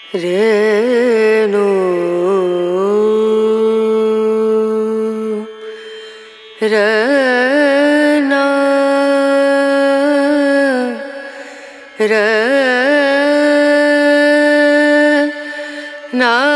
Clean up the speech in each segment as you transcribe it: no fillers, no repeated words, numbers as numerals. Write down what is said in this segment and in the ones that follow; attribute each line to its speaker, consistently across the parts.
Speaker 1: Renu Rana र ना।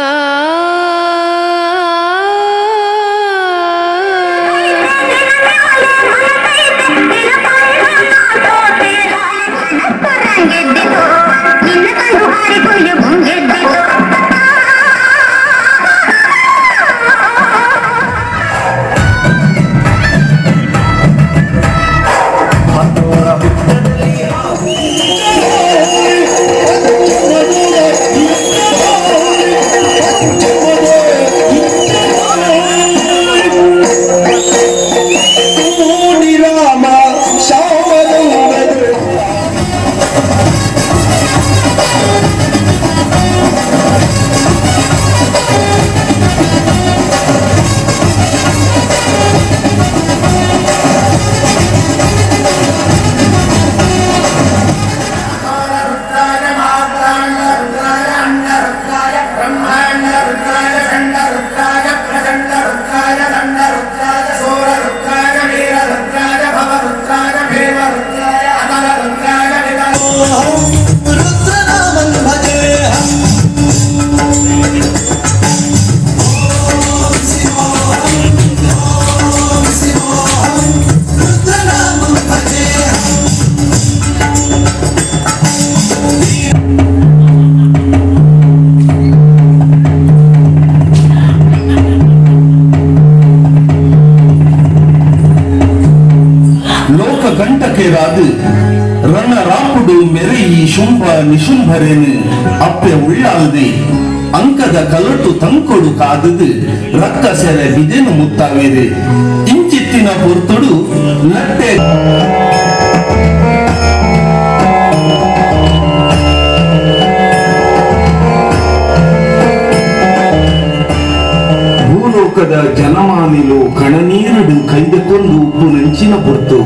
Speaker 2: ಗಂಟಕೇರಾದು ರಣ ರಾಪುಡು ಮೆರೆಯಿ ಶುಂಭ ನಿಶುಂಭರೇನು ಅಪ್ಪೆ ಉಳ್ಳಾಲ್ದೆ ಅಂಕದ ಕಲಟು ತಂಕೊಡು ಕಾದದು ರಕ್ಕ ಸೆರೆ ಬಿದೆನು ಮುತ್ತಾವೇರು ಇಂಚಿತ್ತಿನ ಪೊರ್ತುಡು ಲಟ್ಟೆ ಭೂಲೋಕದ ಜನಮಾನಿಲು ಕಣನೀರುಡು ಕೈದೆಕೊಂಡು ಉಪ್ಪು ನಂಚಿನ ಪೊರ್ತು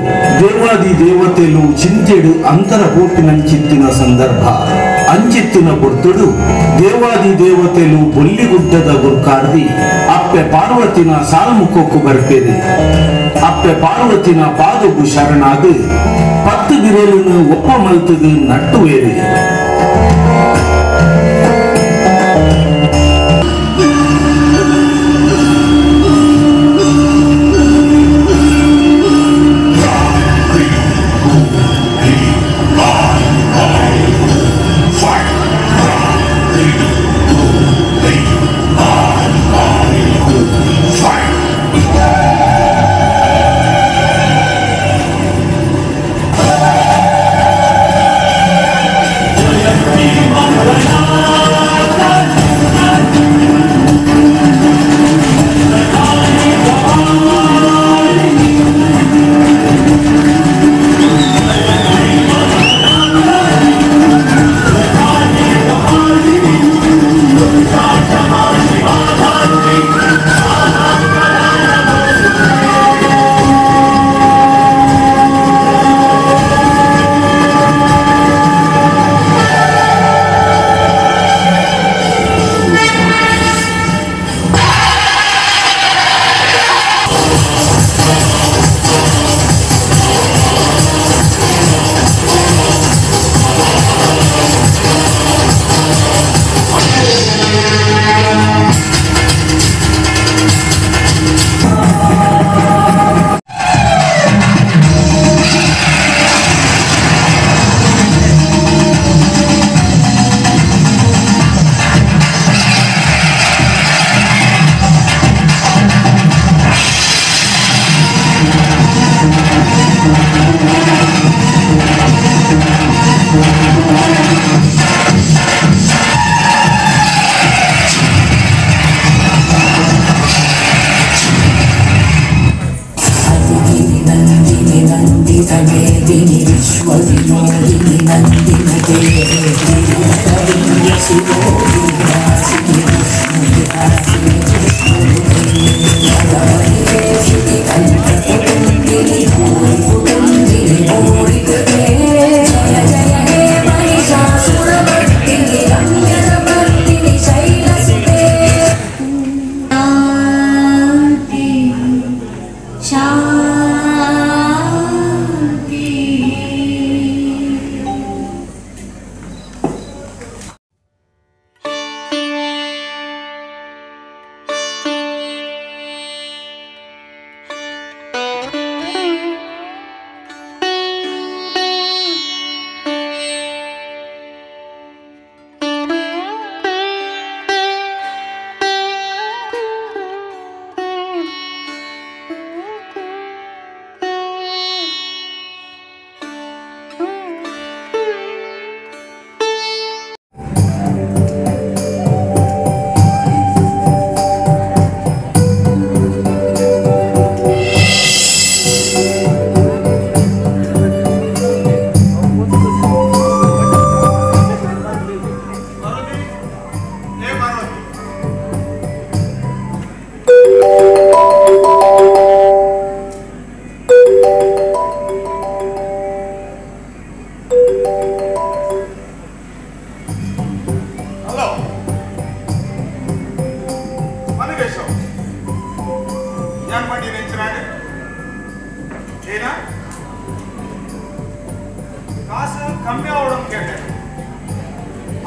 Speaker 2: ದೇವಾದಿ ದೇವತೆಲು ಚಿಂತೆಡು ಅಂತರ ಪೋಪಿನಂಚಿತ್ತಿನ ಸಂದರ್ಭ ಅಂಚಿತ್ತಿನ ಪೊರ್ತುಡು ದೇವಾದಿ ದೇವತೆಲು ಬೊಲ್ಲಿಗುಡ್ಡದ ಗುರ್ಕಾರ್ದಿ ಅಪ್ಪೆ ಪಾರ್ವತಿನ ಸಾಲ್ಮುಖಕ್ಕೂ ಬರ್ಪೇರು ಅಪ್ಪೆ ಪಾರ್ವತಿನ ಪಾದಗು ಶರಣಾದು ಪತ್ತು ಬಿರೇಲನ್ನು ಒಪ್ಪ ಮಲ್ತದು ನಟ್ಟುವೇರು.
Speaker 3: Yeah.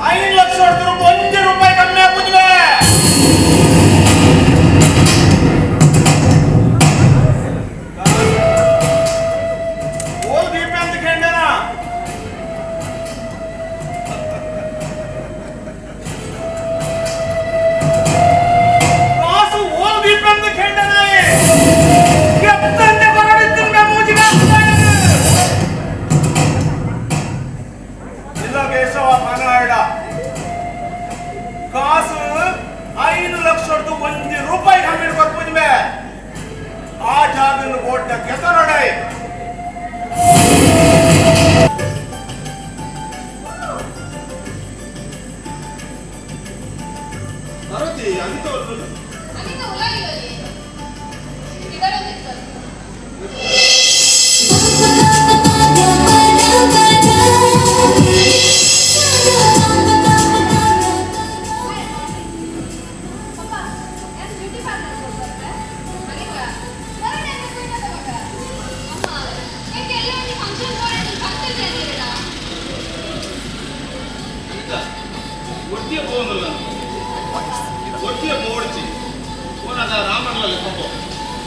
Speaker 3: 5 ಲಕ್ಷ 1 ರೂಪಾಯಿ ಕಮ್ಮಿ ಆಗುದಿಲ್ಲ. ಓಲ್ ದೀಪ ಅಂತ ಕೇಂದ್ರ ಕಾಸು ಓಲ್ ದೀಪ ಅಂತ ಕೇಂದ್ರ ಕಾಸು 5 ಲಕ್ಷ 1 ರೂಪಾಯಿ ಕಮ್ಮಿ ಕೊಡ್ಬೋದು. ಆ ಜಾಗನ್ನು ಓಟ ಕೆಸರೊಡೆ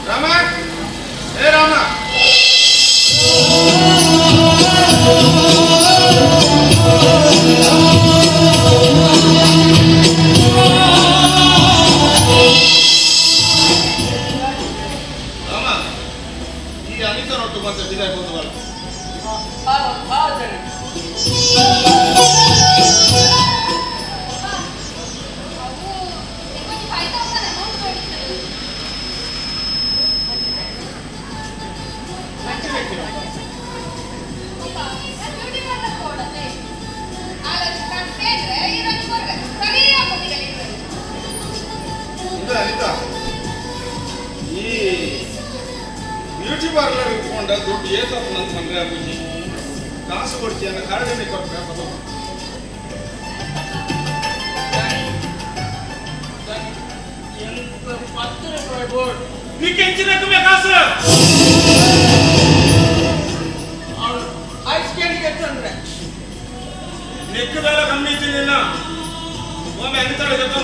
Speaker 3: ರಾಮ, ಏ ರಾಮ, ರಾಮ, ಈ ಅನಿತ ರೊಟ್ಟು ಮತ್ತೆ ಬಿದಾಯ ಹೋದವಲ್ಲ. ಈ ಬ್ಯೂಟಿ ಪಾರ್ಲರ್ ಇಟ್ಕೊಂಡ ದುಡ್ಡು ಏತಪ್ಪ ನನ್ನ ತಂದ್ರೆ ಅಬ್ಬುಜಿ ಕಾಸು ಕೊಡ್ತೀಯ ಅನ್ನೋ ಕಾರಣನೇ ಕೊಟ್ಟರೆ ಕಾಸು ನೆಕ್ಕದೆಲ್ಲ ಕಮ್ಮಿ ಇದ್ದೀನಿ ಒಮ್ಮೆ ಅನಿತಾಳೆ ಜೊತೆ.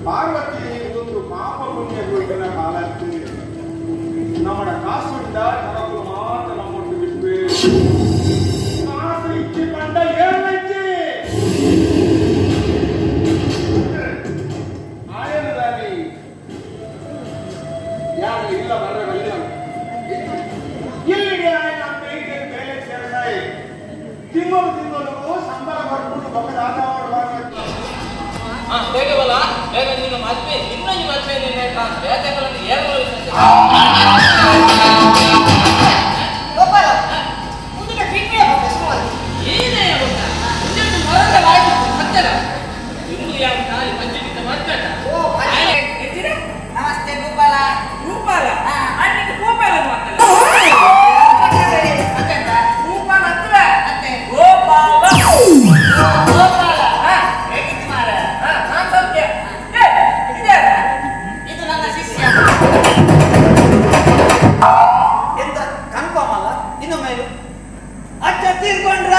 Speaker 3: ಪಾರ್ವತಿ ಒಂದು ಪಾಪ ಪುಣ್ಯಗಳ ಕಾಲಕ್ಕೆ ನಮ್ಮ ಕಾಸುಂಡ ನಮಗೂ ಮಾತ್ರ ನಮ್ಮೊಟ್ಟು ಬಿಟ್ಟು ಕಾಸು ಇಚ್ಚಿ ಪಂಡ ಏಳಚ್ಚಿ ಆಯನದಾಗಿ ಯಾರು ಇಲ್ಲ ಬರಲಿಲ್ಲ. ಇಲ್ಲಿ ಆಯನ ಬೇಲೆ ಸೇರ್ಸಾಯಿ ತಿಂಗಳು ತಿಂಗಳಿಗೂ ಸಂಬಳ ಬರ್ಬಿಟ್ಟು ಬಕ್ಕದ ಆಟ
Speaker 4: ಬೇಗ ಬೇಗ ನೀನು ಮದುವೆ ಇನ್ನೊಂದು ಮದುವೆ ನೀನು ಬೇತೆಗಳನ್ನು ಏಳು ಏನೇ
Speaker 5: ನಮಸ್ತೆ ಗೋಪಾಲ.
Speaker 4: ಗೋಪಾಲ ಗೋಪಾಲ ಗೋಪಾಲ ಹತ್ರ ಗೋಪಾಲ ಗೋಪಾಲ
Speaker 5: ಹೇಗಿದ್ದಿ ಮಾರ?
Speaker 4: ನಾನ್ ಸೌಖ್ಯ.
Speaker 5: ಇದು ನನ್ನ ಶಿಷ್ಯ ಎಂತ ಕನ್ಫರ್ಮ್ ಅಲ್ಲ ಇನ್ನು ಮೇಲೆ ಅಚ್ಚ ತೀರ್ಕೊಂಡ್ರ.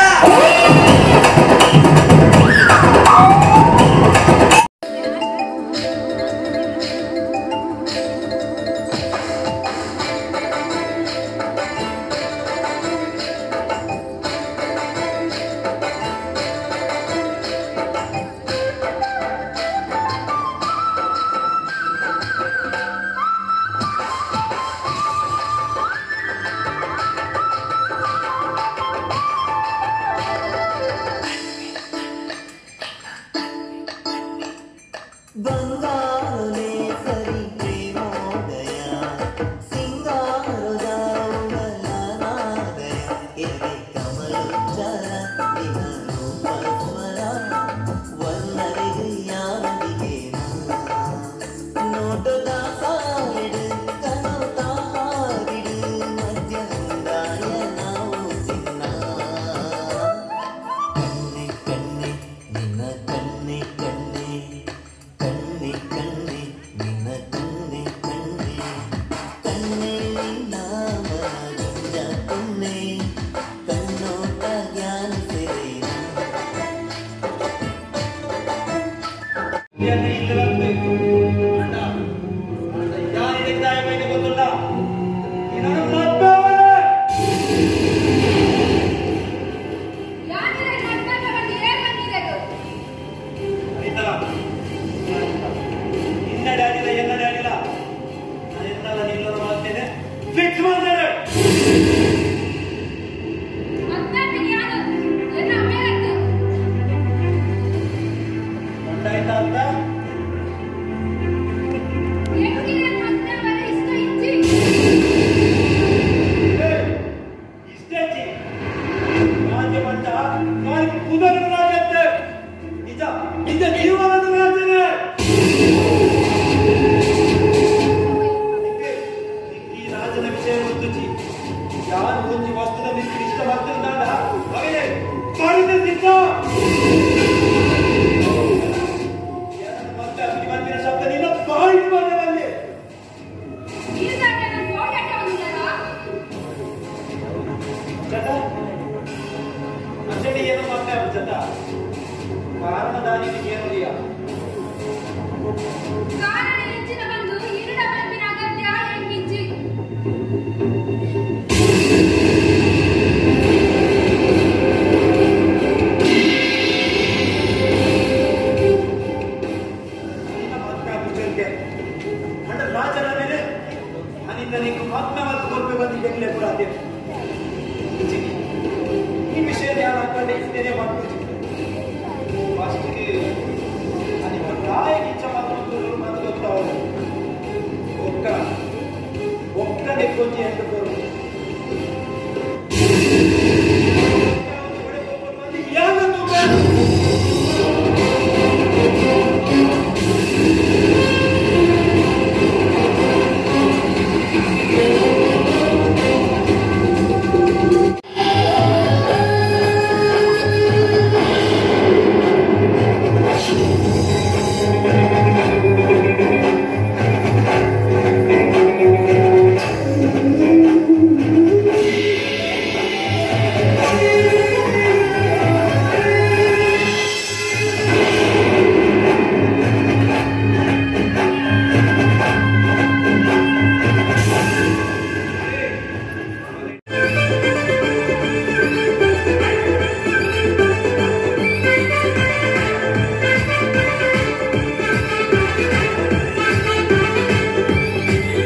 Speaker 6: ಎದೆ ಕಮಲೋಚ್ಚಾರ ನಿನ್ನ ರೂಪ ಸ್ವರ ವರ್ಣನೆಗೆ ಯಾವನಿಗೆ ನೋಟದ ಸಾಲಿಡು ಕನೋತ ಹಾರಿಡು ಮಧ್ಯಂದಾಯ ನಾವು ಚಿನ್ನ ಕಣ್ಣೆ ಕಣ್ಣೆ ನಿನ್ನ ಕಣ್ಣೆ ಕಣ್ಣೆ ಕಣ್ಣೆ ಕಣ್ಣೆ ನಿನ್ನ ಕಣ್ಣೆ ಕಣ್ಣೆ ಕಣ್ಣೆ ನಿನ್ನ ಮನದಿಂದ ಪುಣ್ಣೆ ಕಣ್ಣೋಟ ಜ್ಞಾನ ಸೆರೇನ.
Speaker 7: ಫಿಕ್ಸ್ ಮಾಡ್ತಾರೆ. ಉಂಟಾಯ್ತಾ ಅಂತ? ಇಷ್ಟೇ ರಾಜ್ಯ ಮಟ್ಟ ನಾನು ಕುದರ ರಾಜತ್ತೆ ನಿಜ ನಿಜ ಜೀವನದ ರಾಜನೇ. ಈ ರಾಜನ ವಿಷಯ ಗೊತ್ತುಚಿ ಯಾರು ಒಂಜಿ ವಸ್ತುದ ಮಿಸ್ತ್ರಿ ಇಷ್ಟ ಬರ್ತಿದ್ದಾಡ ಮಗನೇ ಮಾಡಿದ ಸಿದ್ಧ ಮತ್ತೆ ಅಗ್ನಿ ಮಂದಿರ ಶಬ್ದ ನಿನ್ನ ಬಾಯಿ ಬಂದಲ್ಲಿ. ಚಟ ಅಚ್ಚಡಿ ಏನು ಮತ್ತೆ ಚಟ ಕಾರಣದಾನಿಗೆ ಏನು ಲಿಯ?
Speaker 8: ಕಾರಣ ಹೆಚ್ಚಿನ ಬಂದು ಇರುಡ ಬಂದಿನ ಅಗತ್ಯ ಎಂಗಿಜ್ಜಿ.
Speaker 7: ನಿನ್ನ ಮತ್ತೆ ಪೂಜೆಗೆ ಅಂಡ ರಾಜನ ಮೇಲೆ ಅನಿತ ನಿಂಗೆ ಮತ್ತೆ ಮತ್ತು ಕೊರ್ಪೆ ಬಂದು ಎಂಗ್ಲೆ ಕೂಡ ಅದೇ ಈ ವಿಷಯ ಯಾರು ಹಾಕೊಂಡು ಇರ್ತೇನೆ ಮಾಡ್ಪೂಜೆ ಫಸ್ಟ್ಗೆ ಅನಿತ ತಾಯಿಗೆ ಇಚ್ಛೆ ಮಾತ್ರ ಮಾತು ಗೊತ್ತಾವ ಒಕ್ಕ ಒಕ್ಕನೆ ಕೊಂಚಿ ಅಂತ ಬರು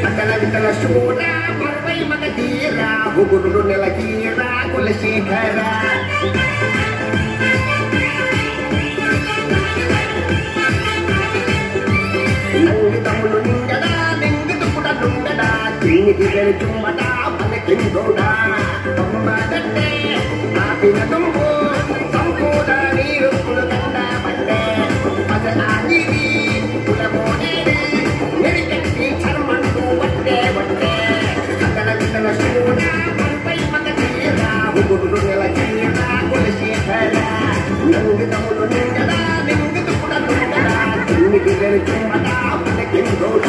Speaker 9: ಸಕಲ ವಿಕಲ ಶೂರ ಮರ್ವೈ ಮಗ ಧೀರ ಉಗುರು ನೆಲಗೀರ ಕುಲಶೇಖರ ನಂಗೆ ತಮಳು ನಿಂಗಡ ನಿಂಗದು ಪುಟ ನುಂಗಡ ಚಿನ್ನಿಗೆ ಚುಮ್ಮಡ ಮನೆ ಕಿಂಗೋಡ ತಮ್ಮ ದಟ್ಟೆ ಆಪಿನ ತುಂಬು ಸಂಪೂರ್ಣ ನೀರು ಕುಲು ಕಂಡ ಬಟ್ಟೆ ಅದ ಆಗಿರಿ ಕುಲಮೋನೇರಿ ನೆರಿಕಟ್ಟಿ ಚರ್ಮಂಡು ಬಟ್ಟೆ ಬಟ್ಟೆ ಸಕಲ ವಿಕಲ ಶೂರ ಮರ್ವೈ ಮಗ ಧೀರ ಉಗುರು ನೆಲಗೀರ ಕುಲಶೇಖರ ನಂಗೆ ತಮಳು ನಿಂಗಡ ನಿಂಗದು ಪುಟ ನುಂಗಡ ಚಿನ್ನಿಗೆ ಚುಮ್ಮಡ ಮನೆ ಕಿಂಗೋಡ.